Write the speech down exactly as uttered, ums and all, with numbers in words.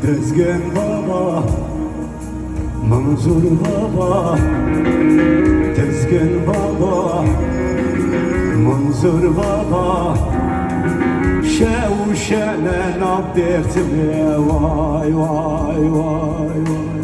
Tezgin baba, Manzur baba, Tezgin baba, Manzur baba, şew şene nav Dêrsimê, vay, vay, vay, vay.